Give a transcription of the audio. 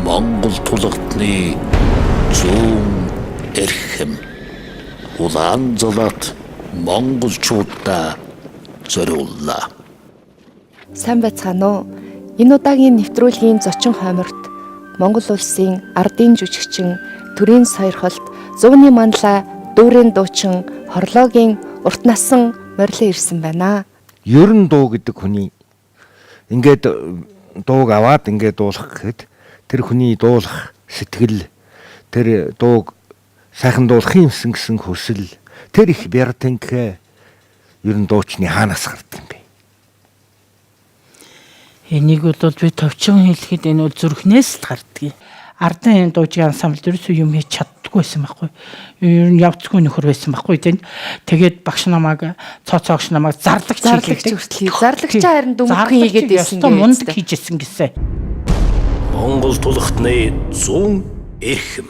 Монгол тулгтны зүүн эрхэм улаан золот монголчуудаа зориуллаа. Сайн байцгаана уу? Энэ удаагийн нэвтрүүлгийн зочин хойморт Монгол улсын ардын жүжигчин, төрийн сойрхолт, зууны манлай, дүүрэн дуучин, хорлоогийн урт насан морилон ирсэн байна. Ер нь дуу гэдэг хүний ингээд дууг аваад ингээд дуулах гэхэд тэр хүний дуулах сэтгэл, тэр дууг сайхан дуулах юмсан гэсэн хүсэл, тэр их бяртанхэ ер нь дуучны хаанаас гардаг юм бэ? Энийг бол би товчон хэлэхэд энэ бол зүрхнээс л гардгийг. Ардын энэ дуужгийн ансамбль ерөөсөө юм хийж чаддаггүй байсан байхгүй. Ер нь явцгүй нөхөр байсан байхгүй тийм. Тэгээд багш намайг цооцоогч намайг зарлагч Зарлагч хүртэл хий. Зарлагчаа харин дүнхэн хийгээд байсан гэж. Мундаг гэж. хийжсэн гэсэн. Монгол тулгтны зүүн эрхэм.